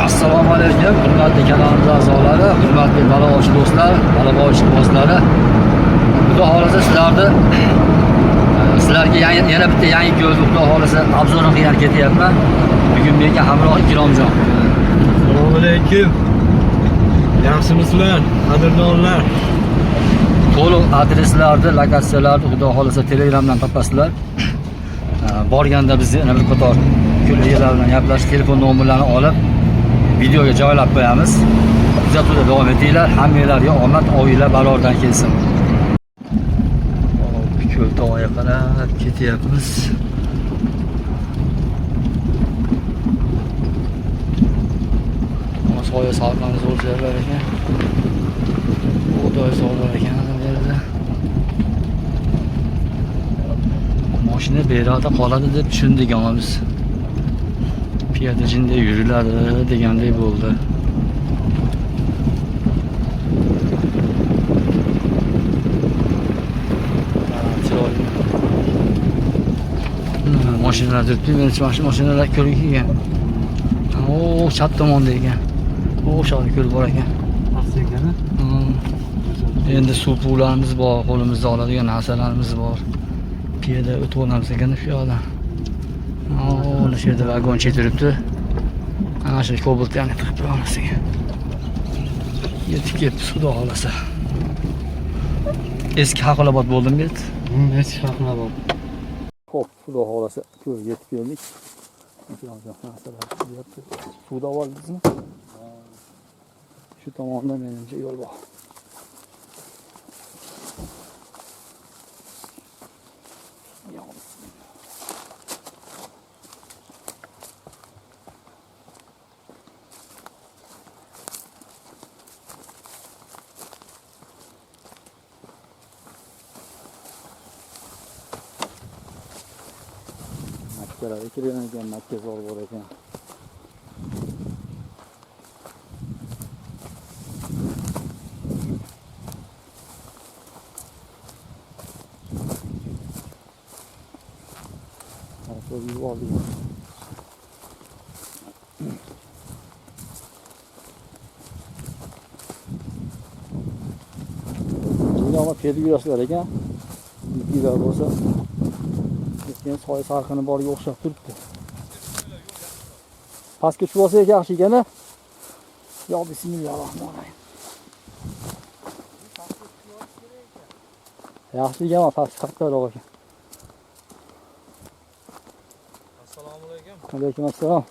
Assalomu alaykum, hurmatli kanalimiz a'zolari, hurmatli baliqovchi do'stlar, baliqovchi ishqibozlari. Xudo xohlasa sizlarni sizlarga yana bitta yangi ko'lni Xudo xohlasa обзор ini qilgan ketyapman. Bugun menga hamroh Ikromjon. Assalomu alaykum. Yaxshimisizlar, qadrdonlar? To'liq adreslarni, lokatsiyalarni Xudo xohlasa Telegramdan topasizlar. Borganda biz yana bir qator ko'l egalari bilan gaplashib, telefon nomerlarini olib videoga joylab qo'yamiz. Kuzatuvda davom etinglar. Hammanglarga omad, ovinglar barordan kelsin. Ko'l tomonga qarab ketyapmiz. Mana soya salqin zo'r joylar ekan. Bug'doy zo'r ekan bu yerda. Mashina bu yerda qoladi deb tushundik ama biz. Piyoda jinday yuriladi degandek bo'ldi. Ha, chiroyli. Mashinalar turibdi, menimcha mana shu mashinalar ko'lga kelgan. O, chap tomonda ekan. O, o'sha ko'l bor ekan. Endi suv puvlarimiz bor, qo'limizda oladigan narsalarimiz bor. Piyoda o'tib olamiz ekan shu yoqdan. Ana shu yerda vagoncha turibdi. Ana shu Cobalt yana tiqib turamiz ekan. Yetib kelibmiz, Xudo xohlasa. Eski Haqilobod bo'ldimi bu yerda? Eski Haqilobod. Xo'p, Xudo xohlasa ko'lga yetib keldik. Ikromjon narsalar deyapti. Suvda oldingizmi? Shu tomonda menimcha yo'l bor. Ya bismillah. Makkalar ekilgan ekan, makkazor bor ekan. Qarab yuvib oldik. Ama piyoda yurasizlar ekan. Yuklar bo'lsa, lekin soya salqini borga o'xshab turibdi. Pastga tushib olsak yaxshi ekan-a. Yo bismillahirrohmanirrohim. Yaxshi ekan, past kattaroq ekan. Assalomu alaykum. Alaykum assalom.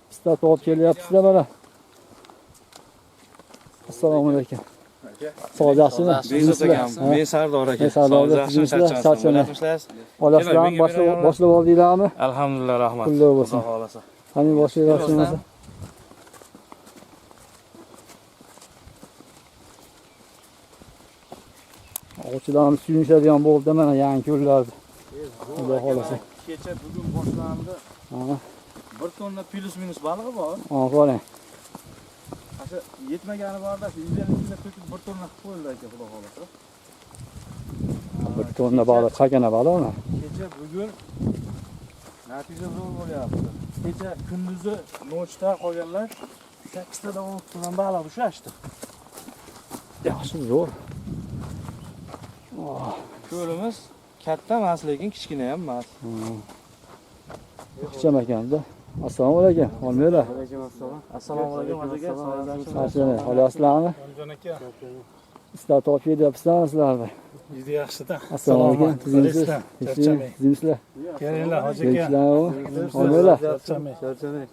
Pista topib kelyapsizlar mana. Assalomu alaykum. Sog' yaxshimi? Behzod akam, men Sardor aka. Men Sardor aka, Yaxshimi, tuzukmisizlar? charchamaysiz? Charchamay. Olasizlarmi? Boshlab oldinglarmi? Alhamdulillah, rahmat. Qulluq bo'lsin. Xudo xohlasa. Qani boshlayapsizmi? Ovchilarimiz suyunishadigan bo'ldi mana yangi ko'llarda. Xudo xohlasa. Kecha bugun boshlandi. Ha, 1 tonna plus minus balig'i bor. ofarin. O'sha yetmagani borda, shu 150 kilo to'kib 1 tonna qilib qo'yildi aka, xudo xohlasa. 1 tonna baliq, chakana baliqmi? Kecha bugun natija zo'r bo'lyapti. Kecha kunduzi nochda qolganlar 8 tadan 10 tadan baliq ushlashdi. Yaxshi, zo'r. Oh, Ko'limiz katta emas, lekin kichkina ham emas. Ixcham ekanda. Assalomu alaykum, olmanglar. Assalomu alaykum aka. Charchamang, olasizlarmi? Aka, Istab topib ketyapsizlarmi sizlarni? juda yaxshida. Assalomu alaykum. Tuzukmisiz? Charchamang. Tuzukmisizlar? Kelinglar hoji aka. Kelishlarmi? Olmanglar. Charchamang.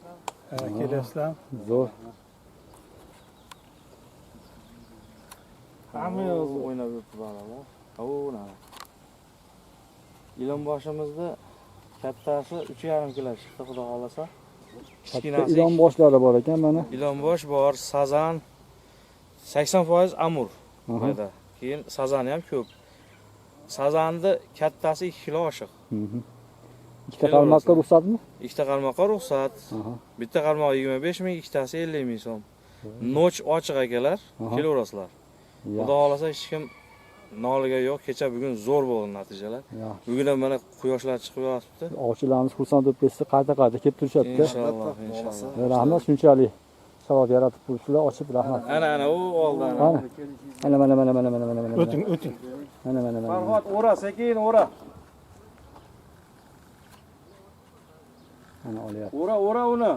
Ha, kelyapsizlar. Zo'r. Hamma yoq o'ynab yuribdi baliqlar. O, ilon boshimizda kattasi 3,5 kilo chiqdi, xudo xohlasa. Katta Kichkinasi ilon boshlari bor ekan mana. ilonbosh bor, sazan 80% amur Aha. bu yerda. Keyin sazani ham ko'p. Sazanni kattasi 2 kilo oshiq. Ikkita qarmoqqa ruxsatmi? Ikkita qarmoqqa ruxsat. Aha. Bitta qarmoq 25 ming, ikkitasi 50 ming so'm. Noch ochiq akalar, Aha. kelaverasizlar. Ya. Xudo xohlasa hech kim Noliga yo'q, kecha bugun zo'r bo'ldi natijalar. Bugun ham mana quyoshlar chiqib yotibdi. Ovchilarimiz xursand bo'lib ketsa, qayta-qayta kelib turishadi. Inshaalloh, inshaalloh. Rahmat, shunchalik sharoit yaratib qo'yibsizlar, ochib rahmat. Ana ana u oldi ana. Mana mana mana mana mana mana mana. O'ting, o'ting. Mana mana mana. Farhod o'ra, sekin o'ra. Mana olyapti. O'ra, o'ra uni.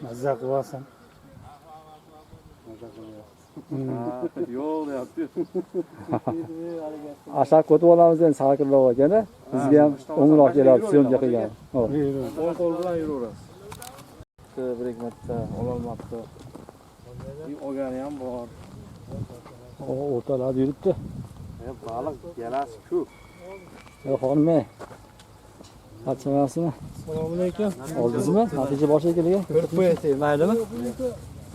Mazza qilasan. Yo'q deyapti. Ashaq o'tib olamiz endi salqinroq ekan-a. Bizga ham o'ngroq keladi syomka qilgan. Hop. O'ng qo'l bilan yuraverasiz. Bir ikki marta ololmabdi. Olgani ham bor. O'rtalarda yuribdi. Baliq galasi ko'p. Yo'q, olmay. Charchamayapsizmi? Assalomu alaykum. Oldingizmi? Natija bor shekilli. Ko'rib qo'yay, maylimi?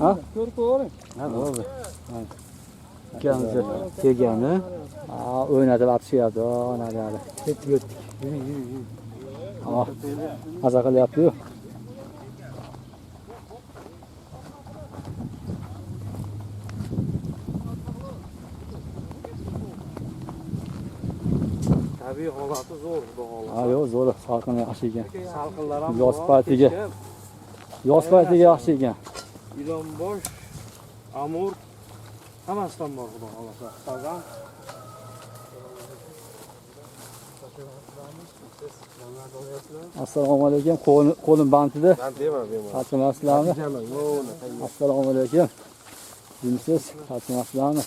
Ha? Ko'rib qo'ying. Ha, bo'ldi. Ukamizni kelgani Ha, o'ynatib olib tushyapti. Onali hali. ketib o'tdik. Yuring, yuring, yuring. Oh, maza qilyapti-yu. Tabiiy holati zo'r, xudo xohlasa. Ha, yo'q, zo'r, salqin yaxshi ekan. Salqinlar ham Yoz bor. paytiga. Yoz paytiga yaxshi ekan. Ilonbosh, amur hammasidan bor xudo xohlasa. Sazan. Assalomu alaykum. Qo'lim bantida. Ben diyemem, diyemem. Charchamayapsizlarmi? Assalomu alaykum. Jimsiz, charchamayapsizlarmi?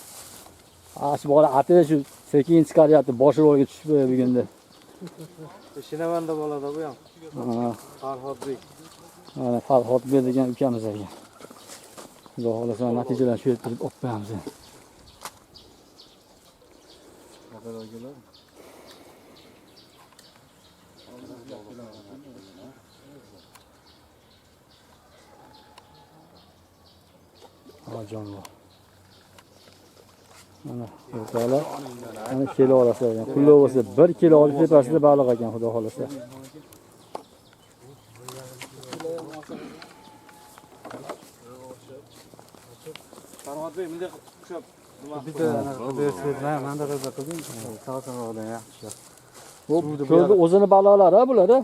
Ha, shu bola atida shu sekin chiqaryapti, boshi ro'lga tushib bugunda. Shinavanda bo'ladi bu ham. Ha, Farhodbek. mana Farhodbek degan ukamiz ekan. Xudo xohlasa natijalarni shu yerda turib olib qo'yamiz. Ha, jonivor. Mana o'rtoqlar, mana kilo olasizlar ekan. Pulli bo'lsa 1 kilo olib tepasida baliq ekan, xudo xohlasa. Farhodbek bunday qilib ushlab nima qilib Bitta anaqa bersak, mana bunaqa qildim, salqinroqdan yaxshi. Bu ko'lni o'zini baliqlari ha bular ha?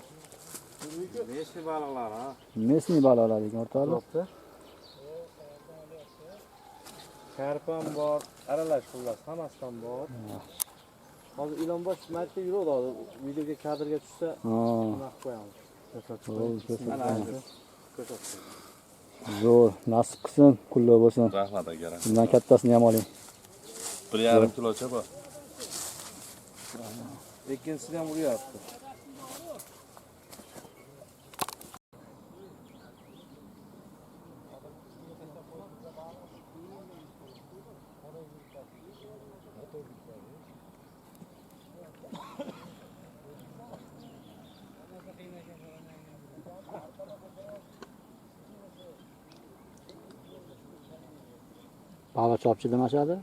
Mesni baliqlar ha. Mesni baliqlari ekan o'rtoqlar. Karpam bor, aralash xullas hammasidan bor. Hozir ilonbosh marta yuradi hozir videoga kadrga tushsa Ha, nima qilib qo'yamiz. bo'ldi, ko'rsatib Mana qo'yamiz. ko'rsatib. Zo'r, nasib qilsin, qulluq bo'lsin. Rahmat aka. rahmat. Bundan kattasini ham oling. 1,5 kilocha bor. Ikkinchisini ham uryapti. Baliq chopchi demashadi.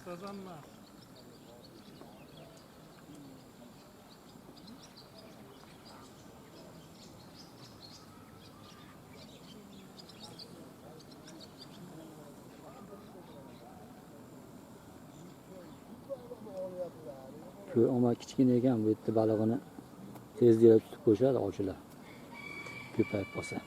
Sazanma. Ko'l omma kichkina ekan, bu yerda balig'ini tez yerda tutib qo'yishadi ovchilar. Ko'payib qolsa.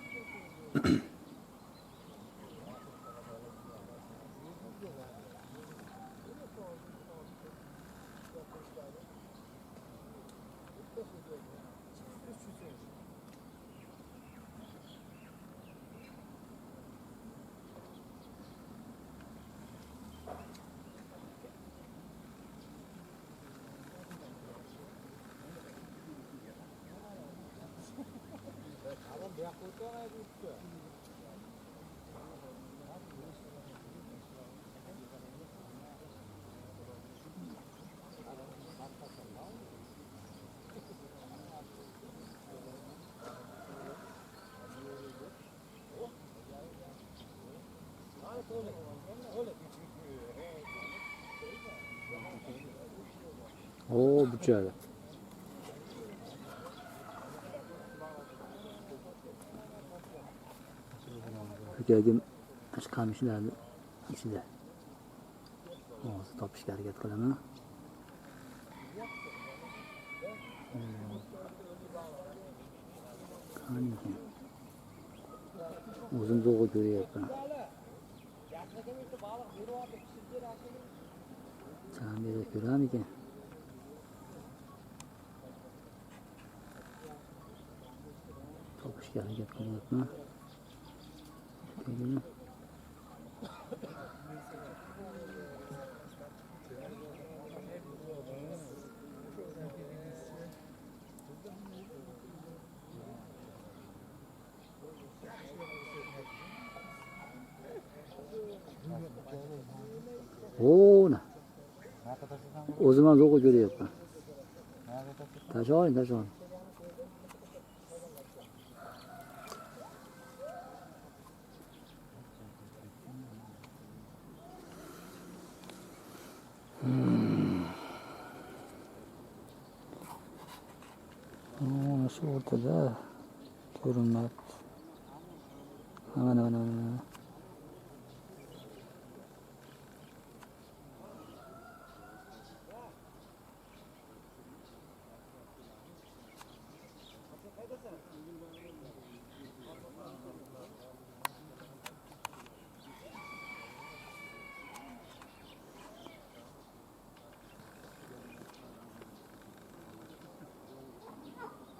O, buchadi. Erkagim shu qamishlarni ichida. Hozir topishga harakat qilaman. Qani ekan? O'zim zo'g'i ko'ryapman. Chamberda ko'ramikan? Topishga harakat qilyapman. Erkagini. O'na. O'zim ham zo'g'i ko'ryapman. Tashoring, tashoring. Mana shu o'rtada ko'rinmayapti. Mana mana mana.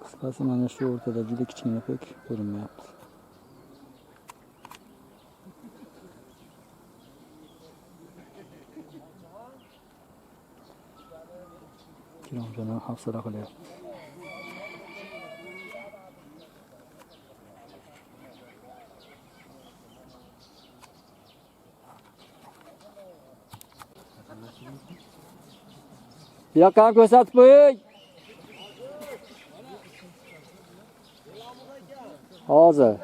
Qisqasi mana shu o'rtada juda kichkina ko'k ko'rinmayapti. Ikromjon ham hafsala qilyapti. Bu yoqqa ham ko'rsatib qo'ying. Hozir.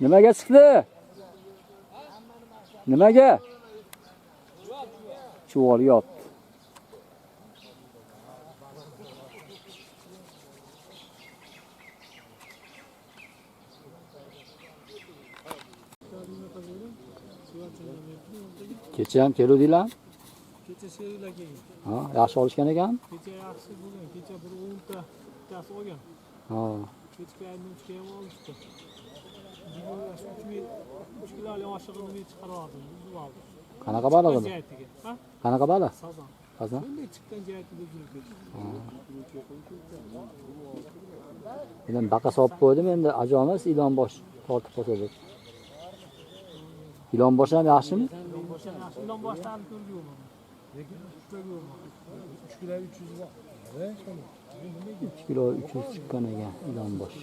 Nimaga chiqdi? Nimaga? Chuvol yopdi. Kecha ham keluvdinglar? Kecha sheriklar kelgan. Ha, yaxshi olishgan ekan? Kecha yaxshi bo'lgan. Kecha bir 10 ta bittasi olgan. Ha. Kechki 3ga ham olishdi. Bugun 3 kilolik oshig'ini men chiqarib oldim, uzib oldim. Qanaqa baliq edi? Ha? Qanaqa baliq? Sazan. Sazan? Bunday chiqqan jihatiga uzilib ketdi. Men baqa solib qo'ydim, endi ajomas ilonbosh tortib qolsa deb. Ilonbosh ham yaxshimi? Ilonbosh ham yaxshi. Ilonboshdan ko'rgi yo'q. Lekin 3 kilo 3 kilo 300 bor. 3 kilo 300 chiqqan ekan ilonbosh.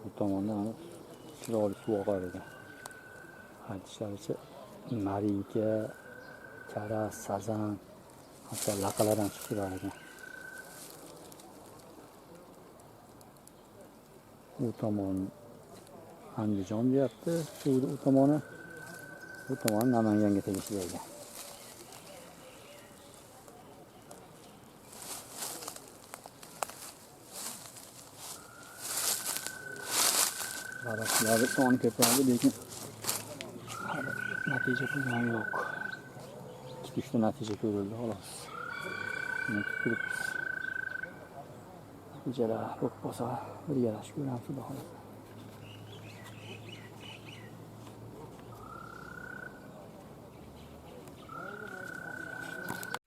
Bu tomonda mana chiroyli suv oqar ekan. Aytishlaricha marinka, karas, sazan, hatto laqalar ham chiqib turar ekan. U tomon Andijon deyapti, suvni u tomoni, bu tomon Namanganga tegishli ekan. Baliqlarni soni ko'paydi, lekin hali natija bo'lgani yo'q. 2-3 ta natija ko'rildi xolos. Buni kutib turibmiz. Natijalar bo'lib qolsa birgalashib ko'ramiz, xudo xohlasa.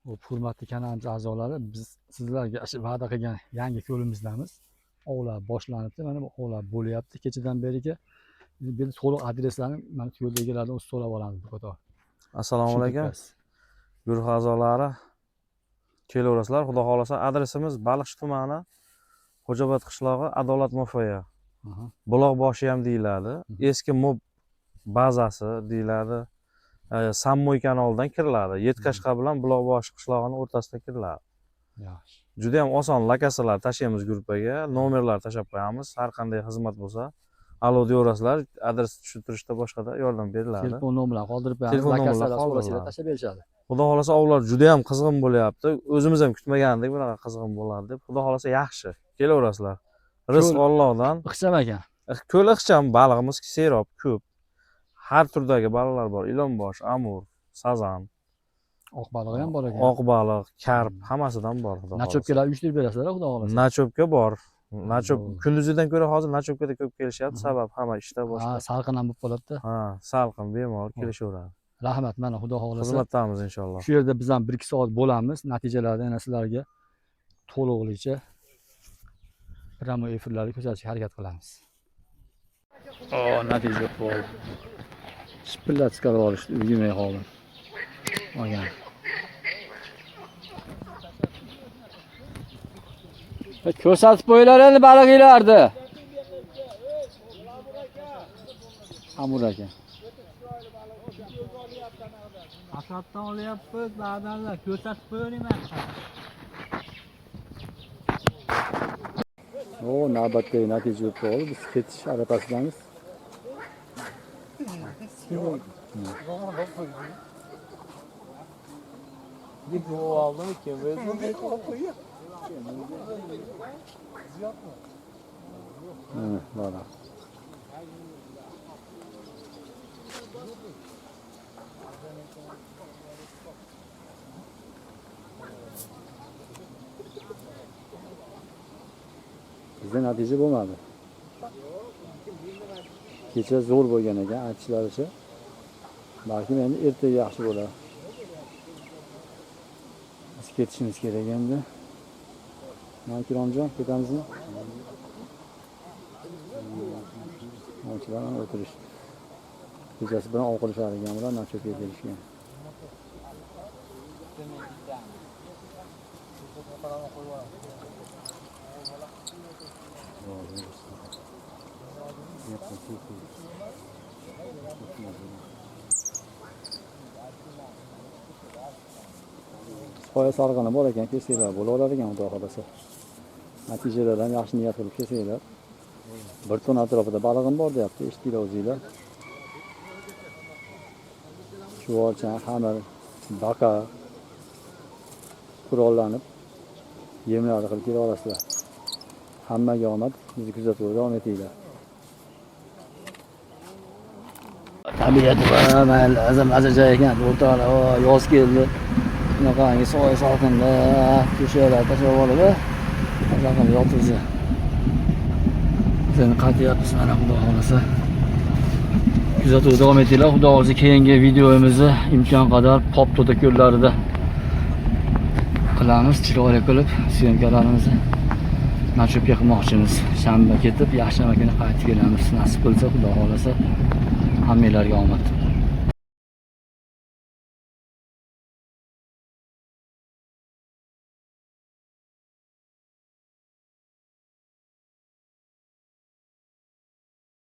Bu hurmatli kanalimiz a'zolari, biz sizlarga shu va'da qilgan yangi ko'limizdamiz. Ovlar boshlanibdi, mana bu ovlar bo'lyapti kechadan beriga. Endi to'liq adreslarni mana shu yo'lda egalardan o'zi so'rab olamiz bu qator. Assalomu alaykum. Guruh a'zolari, kelaverasizlar. Xudo xohlasa adresimiz Baliqchi tumani, Xo'jaobod qishlog'i, Adolat MFY. Buloqboshi ham deyiladi. Eski MOB bazasi deyiladi. Sammoy kanalidan kiriladi. Yetkashqa bilan Buloqboshi qishlog'ining o'rtasida kiriladi. Yaxshi. Juda ham oson lokatsiyalar tashlaymiz gruppaga, nomerlar tashlab qo'yamiz. Har qanday xizmat bo'lsa, Alo deyaverasizlar, adres tushuntirishda boshqada yordam beriladi. Telefon nomerlarini qoldirib qo'yamiz. Telefon nomerlari Lokatsiyalar so'rasanglar qoldiriladi. tashlab berishadi. Xudo xohlasa ovlar juda ham qizg'in bo'lyapti. O'zimiz ham kutmagandik bunaqa qizg'in bo'ladi deb. Xudo xohlasa yaxshi. Kelaverasizlar. Rizq Allohdan. Ixcham ekan. Ko'l ixcham, balig'imiz serob ko'p. Har turdagi baliqlar bor. Ilonbosh, amur, sazan, Oq balig'i ham bor ekan. oq baliq, karp hammasidan bor xudo xohlasa. Nachopkalar uyushtirib berasizlar xudo xohlasa. Nachopka bor. Nachop Bo'ldi. kunduzidan ko'ra hozir nachopkada ko'p kelishyapti. Sabab hamma ishda Ha, boshqa. salqin ham bo'lib qoladi-da. Ha, salqin bemalol kelishaveradi. Rahmat, mana xudo xohlasa. Xizmatdamiz inshaalloh. Shu yerda biz ham 1-2 soat bo'lamiz. Natijalarni yana sizlarga to'lig'icha prямой efirlarda ko'rsatishga harakat qilamiz. O, natija bo'ldi. Shipillat chiqarib olishdi, ulgurmay qoldim. Olgan. Ko'rsatib qo'yinglar endi balig'inglarni. Amur aka. Asabdan olyapmiz, ba'danlar ko'rsatib qo'yavering. O, navbatdagi natija bo'lib qoldi. Biz ketish arafasidamiz. Mana, baliq. Bizda natija bo'lmadi. Kecha zo'r bo'lgan ekan aytishlaricha. Balkim endi ertaga yaxshi bo'ladi. Biz ketishimiz kerak endi. Mana Ikromjon, ketamizmi? Ovchilar mana o'tirishdi. Kechasi bilan ov qilishar ekan ular, nachopga kelishgan. Soya sarg'ini bor ekan, kelsanglar bo'laverar ekan xudo xohlasa. Natijalar ham yaxshi niyat qilib kelsanglar. Bir ton atrofida balig'im bor deyapti, eshitdinglar o'zinglar. Chuvolchan, xamir, baqa qurollanib yemlarni qilib kela olasizlar. Hammaga omad, bizni kuzatuvda davom etinglar. Tabiat va mayli, azam joy ekan, o'rtoqlar, o, yoz keldi. Bunaqangi soya salqinda ko'chalar tashlab olib, maza qilib yotibmiz. Biz endi qaytyapmiz mana xudo xohlasa. Kuzatuvda davom etinglar. Xudo xohlasa keyingi videomizni imkon qadar Pop To'da ko'llarida qilamiz, chiroyli qilib syomkalarimizni nachopga qilmoqchimiz. Shanba ketib, yakshanba kuni qaytib kelamiz. Nasib qilsa, xudo xohlasa hammanglarga omad.